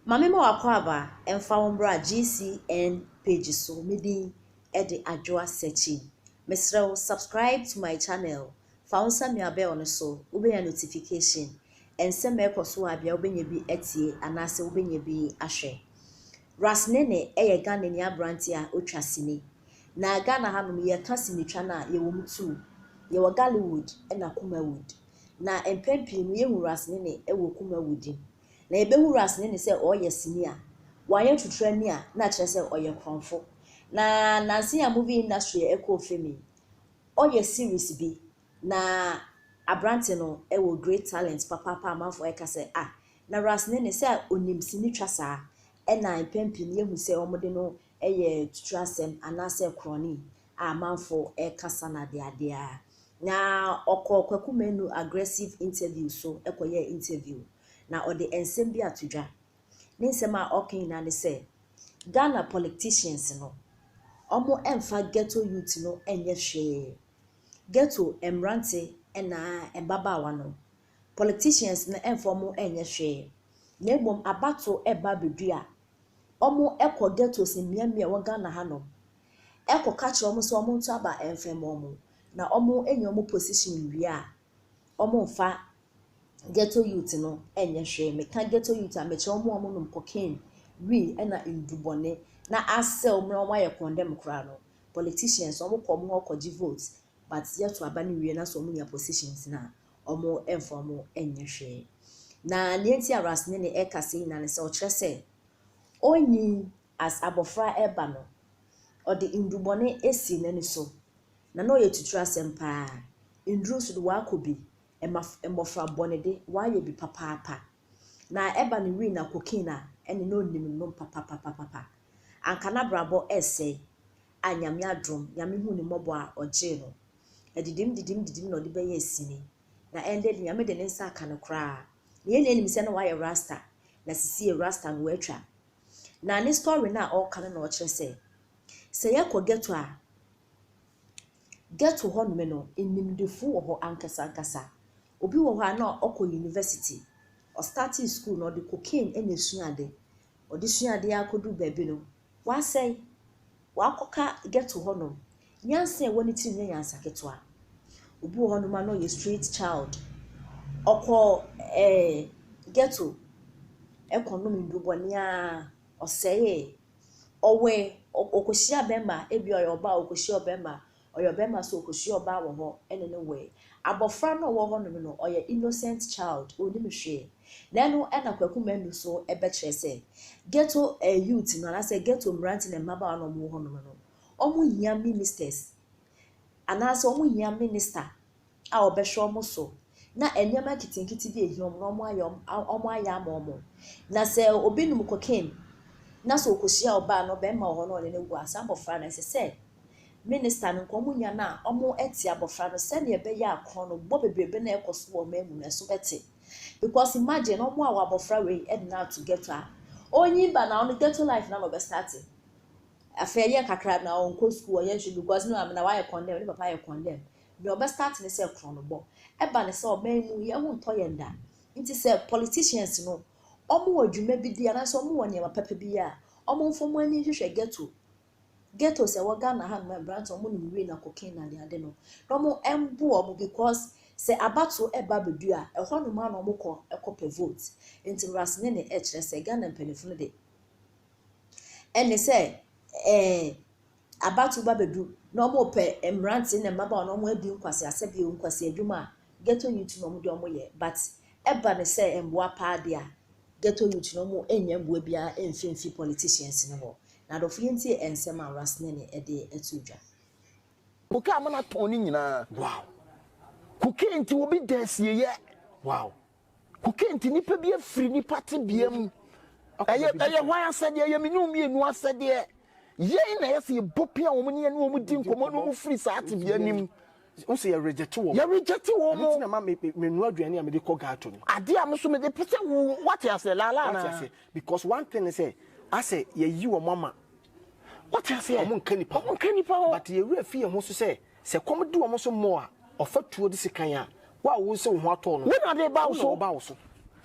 Maame ma wakɔ mfa wo mbra GCN page so. Me din de Adwoa Sekyi. Mesrɛ wo, subscribe to my channel. Fa wo nsa mia bell no so, wobɛnya notification. Nsɛm a ɛkɔ so wɔ abea wobɛnya bi atie anaasɛ wobɛnya bi ahwɛ. Ras Nene yɛ Ghanani aberanteɛ a otwa sini. Na Ghana hanom yɛka sinitwa no a yɛwɔ mu two. Yɛwɔ Ghallywood ɛna Kumawood. Na mpɛn pii no yɛhu Ras Nene wɔ Kumawood mu. Na yɛbɛhu Ras Nene sɛ ɔreyɛ sini a, wayɛ tuturani a na kyerɛ sɛ ɔyɛ korɔmfo. Na nansa a movie industry ɛkɔɔ fam yi, ɔyɛ series bi na aberante no wɔ great talent papaapa amanfoɔ ɛka sɛ ah na Ras Nene sɛ onim sini twa saa ɛna mpɛn pii no yɛhu sɛ wɔde no yɛ tutu asɛm anaasɛ korɔne a amanfoɔ ɛrekasa no adeadeɛ a. Na ɔkɔɔ Kwaku Manu aggressive interview so ɛkɔyɛɛ interview na ɔde nsɛm bi ato dwa. Ne nsɛm a ɔka nyinaa ne sɛ Ghana politicians no, wɔn mfa ghetto youth no nyɛ hwee. Ghetto mmerante na mmabaawa no, politicians no mfa wɔn nyɛ hwee. Na mmom abato reba abɛdu a, wɔkɔ ghettos mmeammea a ɛwɔ Ghana hanom ɛkɔka kyerɛ wɔn sɛ wɔnto aba mfa mma wɔn. Na wɔanya wɔn position wie a, wɔmfa ghetto youth no nyɛ hwee. Meka ghetto youth a mekyerɛ wɔn a wɔnom cocaine, wee ɛna ndubɔne na asɛe wɔn na wɔayɛ condemn koraa no. Politicians wɔkɔ wɔn hɔ kɔgye vote but yɛto aba no wie na sɛ wɔnya positions no a, wɔmfa wɔn nyɛ hwee. Na nea nti a Ras Nene ɛreka sei nyinaa ne sɛ ɔkyerɛ sɛ ɔnyin as abɔfra ɛreba no, ɔde ndubɔne esi n'ani so na na ɔyɛ tutu asɛm paa. Nduro nso de wakɔ bi, ɛma mmɔfra bɔne de wayɛ bi papaapa. Na ɛba ne wee na cocaine a ɛne na onim nom papapapapa. Anka n'abrabɔ ɛresɛe a Nyame adom, Nyame hu ne mmɔbɔ a ɔgyee no. Ɛdidim didim didim na ɔde bɛyɛɛ sini. Na ɛndɛ de Nyame de ne nsa aka no koraa. Na yɛn nyinaa nim sɛ na wayɛ rasta. Na sisi rasta no watwa. Na ne story no a ɔreka no na ɔkyerɛ sɛ, sɛ yɛkɔ ghetto a, ghetto hɔnom no, nimdefo wɔ hɔ ankasa ankasa. Obi wɔ hɔ a na ɔkɔ university. Ɔstartee school no ɔde cocaine na esua ade. Ɔde sua ade akɔduru baabi no, wasɛe. Wakɔka ghetto hɔnom. Nyansa a ɛwɔ ne tirim nyɛ nyansa ketewa. Obi wɔ hɔnom a na ɔyɛ street child. Ɔkɔ ghetto ɛkɔnom ndubɔne a ɔsɛee. Ɔwɛ ɔkɔhyia bɛrima ebi ɔyɛ ɔbaa ɔkɔhyia ɔbɛrima ɔyɛ ɔbɛrima nso ɔkɔhyia ɔbaa wɔ hɔ ɛne no wɛ. Abɔfra no a ɔwɔ hɔnom no ɔyɛ innocent child onnim hwee. Na ɛno ɛna Kwaku Manu so ɛbɛkyerɛ sɛ ghetto youth no anaasɛ ghetto mmerante ne mmabaawa na wɔwɔ hɔnom no, wɔhia ministers anaasɛ wɔhia minister a ɔbɛhwɛ wɔn so na nneɛma nketenkete bi a ehia wɔn no wɔn ayɛ ama wɔn. Na sɛ obi nom cocaine na sɛ ɔkɔhyia ɔbaa na ɔbarima wɔ hɔ na ɔne no gu a, saa abɔfra no ɛsɛ sɛ minister no nka wɔnya no a wɔte abɔfra no sɛdeɛ ɛbɛyɛ a korɔnobɔ bebrebe na ɛkɔ so wɔ ɔman mu no ɛso bɛte. Because imagine wɔn a wɔ abɔfra wei de no ato ghetto a, ɔnyin ba na ɔno ghetto life na na ɔbɛstart. Afei ɛyɛ kakra na ɔnkɔ school ɔnyɛ hwee because ne maame na wayɛ condemn ne papa ayɛ condemn. Nea ɔbɛstart ne sɛ korɔnobɔ. Ɛba ne sɛ ɔman mu yɛn ho ntɔ yɛn da. Nti sɛ politicians no, wɔwɔ dwuma bi di anaasɛ wɔwɔ nneɛma papa bi a, wɔmfa wɔn ani nhwehwɛ ghetto. Ghettos a ɛwɔ Ghana hanom a mmeranteɛ wɔnom wee na cocaine na adeade no, na wɔmboa wɔn because sɛ abato ɛba abɛdu a, ɛhɔnom a na wɔkɔ ɛkɔpɛ vote. Nti Ras Nene ɛkyerɛ sɛ Ghana mpanimfoɔ no de, ɛne sɛ abato ba bɛdu na wɔrepɛ mmeranteɛ ne mmabaawa na wɔadi nkwasiasɛm bi nkwasi adwuma a, ghetto youth na wɔde wɔn yɛ but ɛba ne sɛ mboa paa deɛ a, ghetto youth no wɔn nyɛ mboa biara mfimfi politicians no hɔ. Na adɔfo yɛntie nsɛm a Ras Nene ɛde ɛto dwa. Cocaine ama no atɔn ne nyinaa. Cocaine nti obi da asieyɛ. Cocaine nti nipa bi afiri nipa tebea mu. Ɛyɛ hwan asɛdeɛ? Ɛyɛ me ne wo mmienu asɛdeɛ. Yɛn na yɛsɛ yɛbɔ pia wɔn ne yɛne wɔn di nkɔmmɔ na wɔn firi saa tebea nim. N sɛ yɛ reject wɔn. Yɛ reject wɔn. Ɛno ti na ma me me nua aduane a mede kɔ ghetto no. Adeɛ a me so mede pɛ sɛ wo wate ase laala na. Wate ase because one thing is sɛ asɛ yɛyi wɔn ama. Wate ase. Wɔn nka nipa. Wɔn nka nipa hɔ. But yɛwura fi yɛn ho so sɛ kɔm di wɔn so mmɔ a ɔfa tuo de sekan a wo a wo sɛ wo ho atɔ no. Wo na de ba wo so. Wo na wɔba wo so.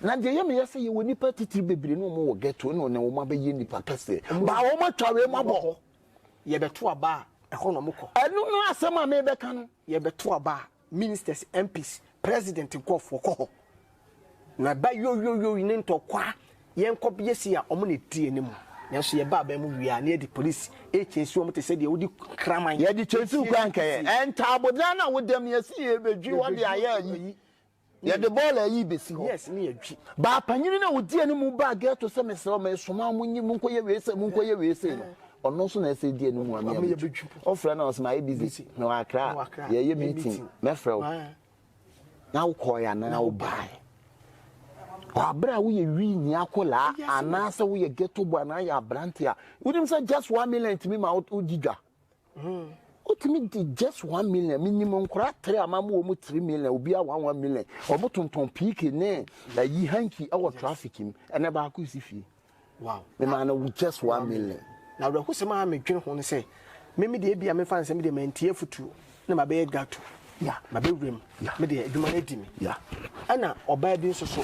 Na deɛ ɛyɛ me ya sɛ yɛwɔ nnipa atitire bebree ne wɔn wɔ ghetto ɛna ɔne wɔn abɛyɛ nnipa kɛseɛ baa wɔn atwa wei mu abɔ hɔ. Yɛbɛto aba a ɛhɔ na wɔn kɔ. Ɛno no asɛm a mebɛka no. Yɛbɛto aba a ministers, MPs, president nkurɔfoɔ kɔ hɔ. Na ɛba yoyoyo ne ntɔkwa yɛnkɔ yɛ sei a wɔn na ɛdi anim. Nanso yɛba aban mu wie a na yɛde police ɛkyɛnsi wɔn te sɛ deɛ wode kraman. Yɛde kyɛnsi wo koraa nkɛyɛ. Ntaabodan no a woda mu yɛsi yɛbɛdwi hɔ de ayɛ ayi. Yɛde bɔɔla ayi bɛsi hɔ. Yes, ne yɛdwi. Baa panyini no a ɔdi anim baa ghetto sɛ mesrɛ wo mesoma wo monyi monkɔyɛ wei sei monkɔyɛ wei sei no ɔno nso na ɛsɛ di anim a me abɛdwi. Wofrɛ no a ɔsɛ mayɛ busy mewɔ Accra yɛyɛ meeting mɛfrɛ wo. Na wokɔɔe anaa wobae? Wɔ abere a woyɛ wii ni akɔlaa anaasɛ woyɛ ghetto boy anaa yɛ aberante a wonim sɛ just 1 million tumi ma wodi dwa. Wotumi di just 1 million. Menim nkora tere a mama wɔn 3 million, obiara one one million. Wɔn tontɔn PK ne ayi hanky ɛwɔ traffic mu. Ɛnɛ baako si fie. Memaa no just 1 million. Na awerɛhosɛm a medwene ho ne sɛ meme deɛ ebia memfa nsɛ me deɛ mantie afotuo na mabɛyɛ gato mabɛwura mu me deɛ adwuma no adi me ɛna ɔbaa bi nso so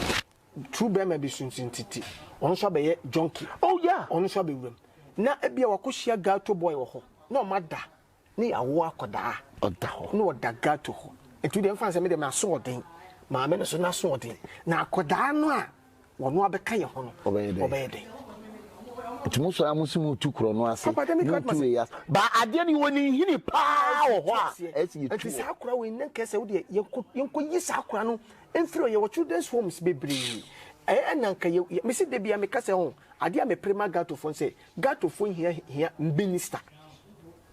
true bɛrima bi so nso ntiti ɔno nso abɛyɛ junkie. Ɔno nso abɛwura mu na ebia wakɔhyia gato boy wɔ hɔ na ɔma da ne yɛawo akɔdaa. Ɔda hɔ. Na ɔda gato hɔ nti deɛ mfa nsɛ me deɛ maso ɔden maame no so n'aso ɔden na akɔdaa no a wɔno abɛka yɛ ho no ɔbɛyɛ dɛn? Ɔbɛyɛ dɛn? Nti mo sɔrɔ a mo si mo tu korɔ no ase. Papa, dɛm mo ka tu wei ase ba adeɛ no wɔ ne nhini paa wɔ hɔ a ɛsɛ yɛ tu nti hɔ. Saa akora wei ne nkɛ sɛ wodeɛ yɛnkɔ yi saa akora no mfiri hɔ. Yɛwɔ children's homes bebree ɛyɛ ɛna nka yɛ mesi da bia meka sɛ ho adeɛ a mepere ma gatofoɔ sɛ gatofoɔ hia minister.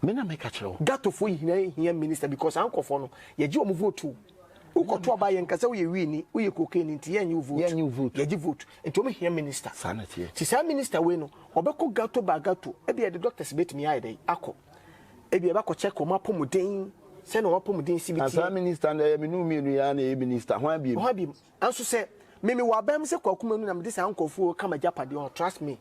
Me na meka kyerɛ wo. Gatofoɔ hia minister because saa nkɔfoɔ no yɛgye wɔn vote o. Wokɔto aba yɛn nkasa woyɛ wii woyɛ cocaine nti yɛnyɛ wo vote. Yɛnyɛ wo vote. Yɛgye vote nti wɔn hia minister. Saa na teɛ. Ti saa minister wei no ɔbɛkɔ gato ba gato ebi yɛde doctors betumi ayɛ dɛ akɔ ebi yɛbɛkɔ check wɔn apɔmuden sɛnea wɔn apɔmuden si bi Na saa tie. Minister no ɛyɛ me nu mmienu yɛ na ɛyɛ minister hwan biem? Wɔn abi nso sɛ mimi wɔ aban mu sɛ Kwaku Manu na mede saa nkɔfoɔ kama gyapadeɛ wɔn, trust me,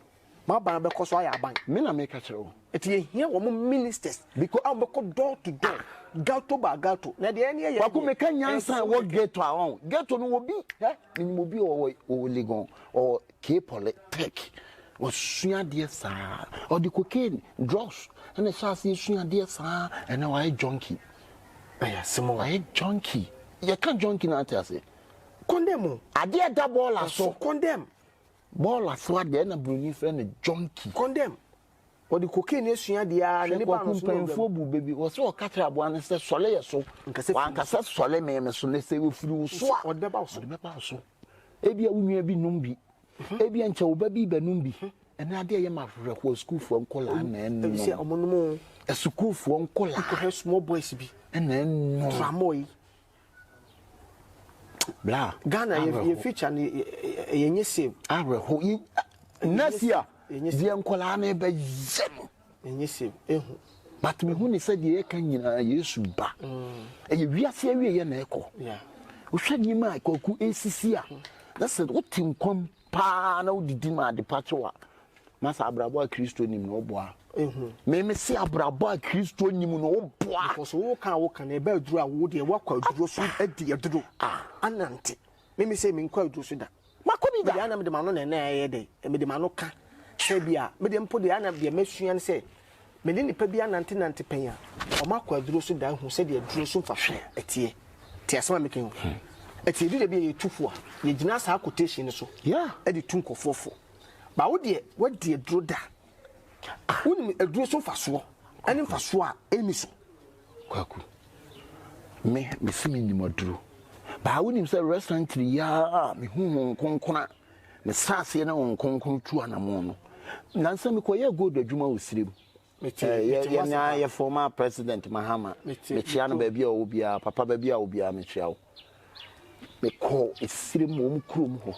m'aban bɛkɔ so ayɛ aban. Me na meka kyerɛ wo. Nti yɛhia wɔn ministers a wɔbɛkɔ door to door, gato by gato, na deɛ ɛne yɛ. Kwaku, meka nyansa a ɛwɔ ghetto a ɔn ghetto no obi ɛ menim obi a ɔwɔ Legon, ɔwɔ K Polytech, wɔsua adeɛ saa, ɔde cocaine drugs ɛna ɛhyɛ aseɛ sua adeɛ saa, ɛnɛ wayɛ junkie. Ɛyɛ asɛm o. Wayɛ junkie. Yɛka junkie no ate ase. Condemn o. Adeɛ da bɔɔla so. Condemn. Bɔɔla so adeɛ ɛna buroni frɛ no junkie. Condemn. Wɔde cocaine esua deɛ a hwɛ ne ba Kwaku no so na ɔwura mu. mpanyinfoɔ bu baabi wɔ sɛ ɔka kyerɛ aboa no sɛ sɔle yɛ so. Nkasɛ firi wankasa sɔle mɛmɛ so ne sɛ ofiri wo so a ɔde bɛba wo so. Ɔde bɛba wo so. Ebia wo nua bi nom bi, ebia nkyɛn wo ba bi bɛ nom bi. Ɛnɛ adeɛ yɛ ma awerɛhoɔ, sukuufoɔ nkɔlaa na ebi sɛ ɛnom. ɔmo nom o. Asukuufoɔ nkɔlaa nkɔhwɛ small boys bi ɛna ɛnom. Tramɔ yi. Bla. Ghana yɛ awerɛho. Yɛ future no yɛ nyɛ safe. Awerɛho yi nasi a Ɛnyɛ deɛ nkɔlaa no bɛyɛ no. Yɛ nyɛ safe ehu. But mehu ne sɛ deɛ yɛka nyinaa Yesu ba ɛyɛ wiase awie yɛ na ɛkɔ. Wohwɛ nneɛma a Kwaku ɛsisi a na sɛ wote nkwam paa na wodidi ma ade pa kyew a masa abrabɔ a Kristo nim no woboa. Ehu. Meme se abrabɔ a Kristo nim no woboa. Because wo kan wo kan ɛbɛ aduro a wo deɛ wakɔ aduro so adi aduro anante mímí sɛ mi nkɔ aduro so da. Makɔ bi mede da. Ana mede m'ano na ɛna ɛyɛ dɛ mede m'ano ka sɛ bi a mede mpo deɛ ana deɛ mɛsua no sɛ mede nipa bi anante nante pɛn a ɔmo akɔ aduro so da hu sɛdeɛ aduro so mfahwɛ ɛteɛ te asɛm a meka yi ho ɛte ebi de bi a yɛtu fo a yɛgyina saa quotation no so ɛde tu nkɔfoɔ fo ba wo deɛ wadi aduro da wonim aduro so mfasoɔ ɛne mfasoɔ a ɛni so. Kwaku, me mesi me nim aduro baa wonim sɛ recently yi a mehu ho nkonkron a mesa aseɛ ne ho nkonkron tu anammɔn no nansa mekɔyɛ gold adwuma wɔ sirem. Yɛnya yɛ former President Mahama, mekyia no baabi a ɔwɔ biara, papa, baabi a ɔwɔ biara mekyia wo. Mekɔ esirem wɔ mu kurom hɔ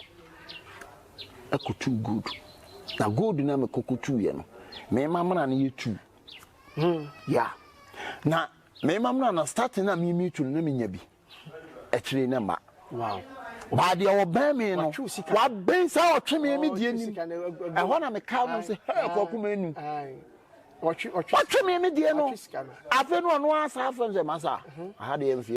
ɛkɔtu gold na gold na mekɔkɔtuiɛ no mema mmara no yɛ tu ya na mema mmara na starting na mimi tu no na menya bi akyire ne ma baa deɛ ɔbɛn me no Watwe wo sika. Wabɛn saa ɔtwe me me deɛ Ɔtwe nim sika no, ɛhɔ na meka no sɛ hɛ Kwaku Manu. Aye. Ɔtwe ɔtwe. Watwe me me deɛ no. Watwe sika no. Afei no ɔno asa afɛm sɛ masa aha deɛ mfie.